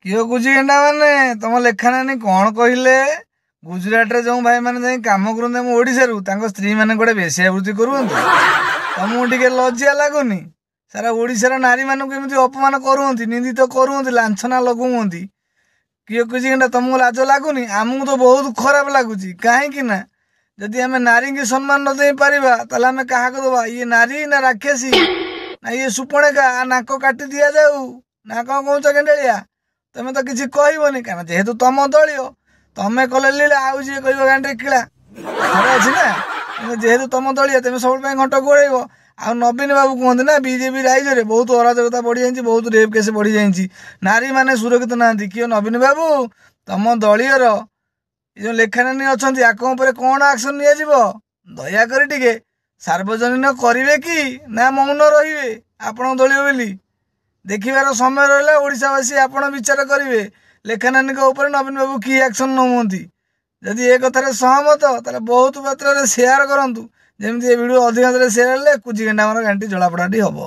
କିଏ କୁଜି ଗେଣ୍ଡା ମାନେ, ତମ ଲେଖା ନାନୀ କ'ଣ କହିଲେ? ଗୁଜୁରାଟରେ ଯେଉଁ ଭାଇମାନେ ଯାଇ କାମ କରନ୍ତି ଆମ ଓଡ଼ିଶାରୁ, ତାଙ୍କ ସ୍ତ୍ରୀମାନେ ଗୋଟେ ବେଶ୍ୟାବୃତ୍ତି କରୁଛନ୍ତି। ତମକୁ ଟିକେ ଲଜ୍ଜା ଲାଗୁନି? ସାରା ଓଡ଼ିଶାର ନାରୀମାନଙ୍କୁ ଏମିତି ଅପମାନ କରୁଛନ୍ତି, ନିନ୍ଦିତ କରୁଛନ୍ତି, ଲାଞ୍ଛନା ଲଗାଉଛନ୍ତି। କିଏ କୁଜି ଗେଣ୍ଡା, ତମକୁ ଲାଜ ଲାଗୁନି? ଆମକୁ ତ ବହୁତ ଖରାପ ଲାଗୁଛି। କାହିଁକି ନା ଯଦି ଆମେ ନାରୀଙ୍କୁ ସମ୍ମାନ ନ ଦେଇପାରିବା, ତାହେଲେ ଆମେ କାହାକୁ ଦେବା? ଇଏ ନାରୀ ନା ରାକ୍ଷସୀ ନା ଇଏ ସୁପଣେକା? ନାକ କାଟି ଦିଆଯାଉ ନା କଣ କହୁଛ ଗେଣ୍ଡାଳିଆ? ତମେ ତ କିଛି କହିବନି, କାରଣ ଯେହେତୁ ତମ ଦଳୀୟ, ତମେ କଲେ ଲୀଳା, ଆଉ ଯିଏ କହିବ ଗାଣ୍ଡିରେ କିଳା ଅଛି ନା। ଯେହେତୁ ତମ ଦଳୀୟ, ତମେ ସବୁବେଳେ ପାଇଁ ଘଣ୍ଟ ଘୋଡ଼େଇବ। ଆଉ ନବୀନ ବାବୁ କୁହନ୍ତି ନା, ବିଜେପି ରାଇଜରେ ବହୁତ ଅରାଜକତା ବଢିଯାଇଛି, ବହୁତ ରେପ୍ କେସ୍ ବଢିଯାଇଛି, ନାରୀମାନେ ସୁରକ୍ଷିତ ନାହାନ୍ତି। କିଏ ନବୀନ ବାବୁ, ତମ ଦଳୀୟର ଏ ଯେଉଁ ଲେଖାନାନୀ ଅଛନ୍ତି, ଆଙ୍କ ଉପରେ କ'ଣ ଆକ୍ସନ ନିଆଯିବ? ଦୟାକରି ଟିକେ ସାର୍ବଜନୀନ କରିବେ କି ନା ମୌନ ରହିବେ ଆପଣଙ୍କ ଦଳୀୟ ବୋଲି? ଦେଖିବାର ସମୟ ରହିଲା। ଓଡ଼ିଶାବାସୀ, ଆପଣ ବିଚାର କରିବେ ଲେଖାନାନୀଙ୍କ ଉପରେ ନବୀନ ବାବୁ କି ଆକ୍ସନ ନେଉଛନ୍ତି। ଯଦି ଏ କଥାରେ ସହମତ, ତାହେଲେ ବହୁତ ମାତ୍ରାରେ ସେୟାର କରନ୍ତୁ, ଯେମିତି ଏ ଭିଡ଼ିଓ ଅଧିକ ମାତ୍ରାରେ ସେୟାର ହେଲେ କୁଜି ଗେଣ୍ଡା ଆମର ଗାଣ୍ଟି ଜଳାପଡ଼ାଟି ହେବ।